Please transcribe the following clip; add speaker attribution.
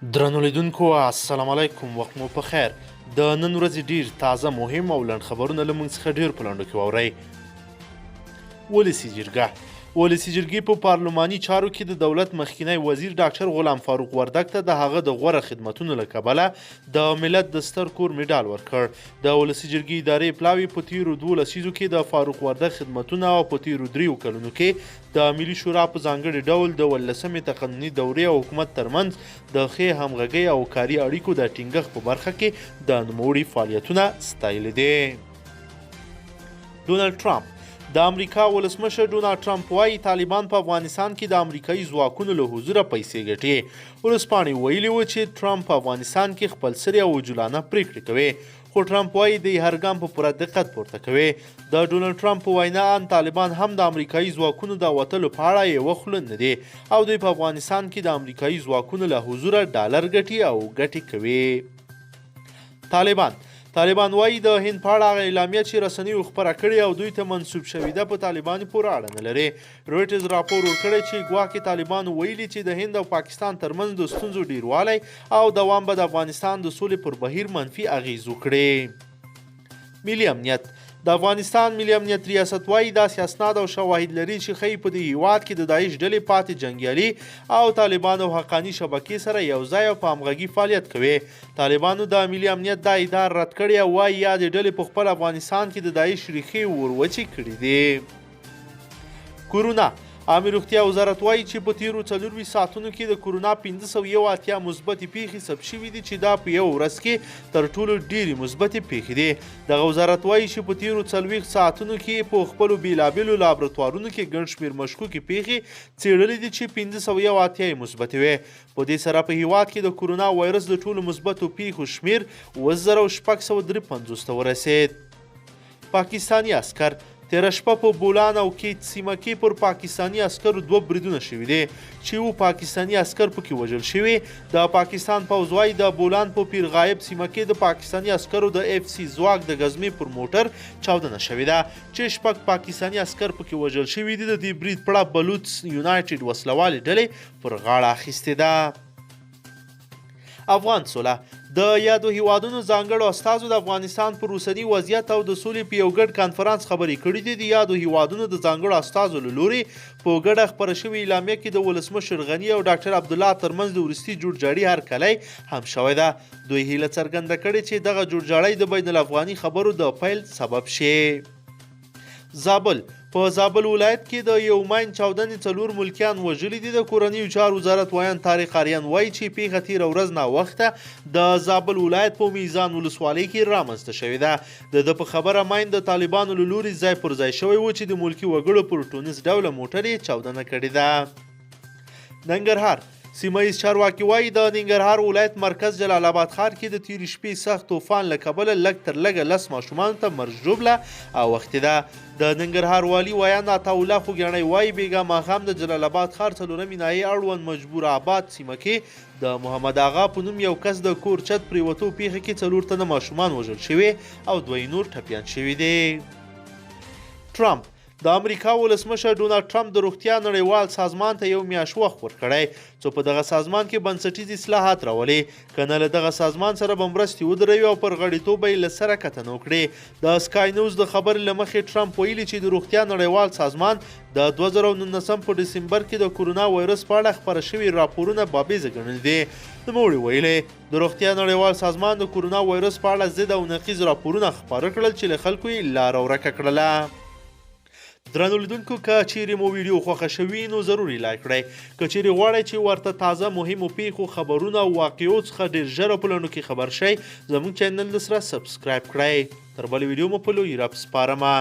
Speaker 1: درنو لیدونکو السلام علیکم، وخت مو په خیر. د نن ورځې ډیر تازه، مهم او لنډ خبرونه له موږ څخه ډیر په لنډو کې واورئ. ولسي جرګه. ولسي جرګې په پارلماني چارو کې د دولت مخکینی وزیر ډاکټر غلام فاروق وردګ ته د هغه د غوره خدمتونو له کبله د ملت د ستر کور مډال ورکړ. د ولسي جرګې ادارې پلاوي په تیرو 2 لسیزو کې د فاروق وردګ خدمتونه او په تیرو 3 کلونو کې د ملي شورا په ځانګړي ډول د ولسمې تقنیني دورې او حکومت ترمنځ د ښې همغږۍ او کاري اړیکو د ټینګښت په برخه کې د نوموړي فعالیتونه ستایلي دي. ډونالډ ټرمپ. د امریکا ولسمشر ډونالډ ټرمپ وايي، طالبان په افغانستان کې د امریکایي ځواکونو له حضوره پیسې ګټي. ورځپاڼې ویلي و چې ټرمپ په افغانستان کې خپلسرې او عجولانه پرېکړې کوي، خو ټرمپ وايي دی هر ګام په پوره دقت پورته کوي. د ډونالډ ټرمپ په وینا، ان طالبان هم د امریکایي ځواکونو د وتلو په اړه یوه خوله نه دي او دوی په افغانستان کې د امریکایي ځواکونو له حضوره ډالر ګټي او ګټې کوي. طالبان وايي، د هند په اړه هغه اعلامیه چې رسنیو خپره کړې او دوی ته منسوب شوې ده، په طالبانو پورې اړه نه لري. رویټرز راپور ورکړی چې ګواکې طالبانو ویلي چې د هند او پاکستان ترمنځ د ستونزو ډیروالی او دوام به د افغانستان د سولې پر بهیر منفي اغیز وکړي. ملي امنیت. د افغانستان ملي امنیت ریاست وايي، داسې اسناد او شواهد لري چې ښيي په دې هیواد کې د داعش ډلې پاتې جنګیالي او طالبان او حقاني شبکې سره یو ځای او په همغږي فعالیت کوي. طالبانو د ملي امنیت دا ادعا رد کړې او وايي یادې ډلې په خپل افغانستان کې د داعش ریښې وروچې کړې دي. کورونا. عامې روغتیا وزارت وايي چې په تیرو 24 ساعتونو کې د کورونا 581 مثبتې پیښې ثبت شوې دي، چې دا په یو ورځ کې تر ټولو ډېرې مثبتې پیښې دي. دغه وزارت وايي چې په تیرو 40 ساعتونو کې په خپلو بېلابېلو لابراتوارونو کې ګڼ شمېر مشکوکې پیښې څېړلې دي، چې 581 یې مثبتې وې. په دې سره په هیواد کې د کورونا وایرس د ټولو مثبتو پیښو شمېر 7653 ته ورسېد. پاکستاني عسکر. تېره شپه په بولان او کیچ سیمه کې پر پاکستاني عسکرو 2 بریدونه شوي دي چې 7 پاکستاني عسکر پکې وژل شوي. د پاکستان پوځ وايي، د بولان په پیر غایب سیمه کې د پاکستاني عسکرو د اف سي ځواک د ګزمې پر موټر چاودنه شوې ده چې 6 پاکستاني عسکر پکې وژل شوي دي. د دې برید پړه بلوڅ یونایټډ وسلوالې ډلې پر غاړه اخیستې ده. افغان سوله. د یادو هیوادونو ځانګړو استازو د افغانستان پر اوسني وضعیت او د سولې په یو ګډ کانفرانس خبرې کړې دي. د یادو هیوادونو د ځانګړو استازو له لوري په ګډه خپره شوې اعلامیه کې د ولسمشر غني او ډاکټر عبدالله ترمنځ د وروستي جوړجاړي هرکلی هم شوی ده. دوی هیله څرګنده کړې چې دغه جوړجاړی د بین الافغاني خبرو د پیل سبب شي. زابل. په زابل ولایت کې د یو ماین چاودنې 4 ملکیان وژلي دي. د کورنیو چارو وزارت ویاند طارق آریان وایي چې پیښه تیره ورځ ناوخته د زابل ولایت په میزان ولسوالۍ کې رامنځته شوې ده. د ده په خبره، ماین د طالبانو له لوري ځای پر ځای شوی و چې د ملکي وګړو پر ټونس ډوله موټر یې چاودنه کړې ده. ننګرهار. سیمه ییز چارواکي وایي، د ننګرهار ولایت مرکز جلال آباد ښار کې د تیرې شپې سخت طوفان له کبله لږ تر لږه 10 ماشومانو ته مرګ ژوبله اوښتې ده. د ننګرهار والي ویاند عطاالله خوږیاڼی وایي، بېګا ماښام د جلال آباد ښار 4مې ناحیې اړوند مجبور آباد سیمه کې د محمد آغا په نوم یو کس د کور چت پرېوتو پیښه کې 4 تنه ماشومان وژل شوي او 2 نور ټپیان شوي دي. ټرمپ. د امریکا ولسمشر ډونالډ ټرمپ د روغتیا نړیوال سازمان ته یو میاشت وخت ورکړی څو په دغه سازمان کې بنسټیز اصلاحات راولي، که نه له دغه سازمان سره به مرستې ودروي او پر غړیتوب به یې له سره کتنه وکړي. د سکای نیوز د خبرې له مخې، ټرمپ ویلي چې د روغتیا نړیوال سازمان د 2019 په ډسمبر کې د کورونا وایرس په اړه خپره شوي راپورونه بابیزه ګڼلي دي. نوموړي ویلي، د روغتیا نړیوال سازمان د کورونا وایرس په اړه ضد او نقیض راپورونه خپاره کړل چې له خلکو یې لاره ورکه کړله. درنو لیدونکو، که چیرې مو ویډیو خوښه شوي نو ضرور یې لایک کړئ. که چیرې غواړئ چې ورته تازه مهمو پیښو، خبرونو او واقعو څخه ډیر ژر او په لنډو کې خبر شئ، زموږ چینل د سره سبسکرایب کړئ. تر بلې ویډیو مو په لوی رب سپارمه.